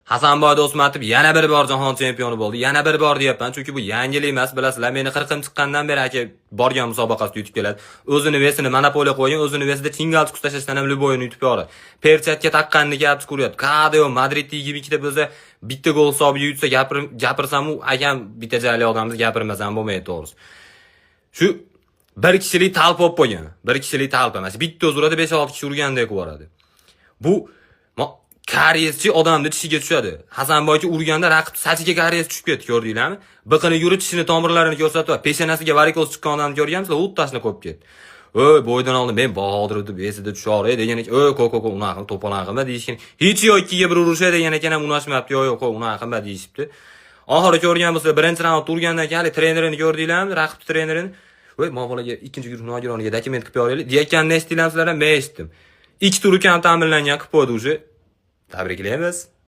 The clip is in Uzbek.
Hasanboy Do'stmatov yana bir bor jahon chempioni bo'ldi. Yana bir bor deyapman, chunki bu yangilik emas, bilasizlar. Meni qirqim chiqqandan beri aka borgan musobaqasida yutib keladi. O'zini вес ini monopoliya qo'ygan, o'zini вес ida chingal chiqib tashlashdan ham любой ni yutib yuboradi. Перчатка taqqanini gap chiqaryapti. Kadeo Madridni 22 ta bo'lsa, bitta gol hisobiga yutsa, gapirsam u akam bitta jayli odammiz, gapirmasam bo'lmaydi to'g'risi. Shu bir kishilik толпа bo'lib qo'ygan. Bir kishilik толпа emas. Bitta o'zi uradi, 5-6 kishi urgandek qilib yuboradi. Bu кариес chi odamni tishiga tushadi. Hasanboyga urganda raqib sachiga кариес tushib ketdi, ko'rdinglarmi? Biqini yurib tishini tomirlarini ko'rsatib, peshonasiga varikoz chiqqan odamni ko'rganmisizlar? Uttasini qo'yib ketdi. "Ey, bo'ydan oldin men Bahodir deb esida tushar degan ekan. "Ey, ko ko ko, unaqa qilma, to'polon qilma" deyishgan. Hech yo'q, ikkiga bir urushay degan ekan ham unashmabdi. "Yo'q, yo'q, unaqa qilma" deyishibdi. Oxiri ko'rgan bo'lsa, birinchi raund urgandan keyin hali trenerini ko'rdinglarmi? Raqib trenerini. "Voy, mo bolaga ikkinchi guruh nogironiga dokument qilib beraylik" deyotganini eshitdinglarmi sizlar ham? Men eshitdim. Ikki tur kam ta'minlangan qilib qo'ydi уже. Tabriklaymiz.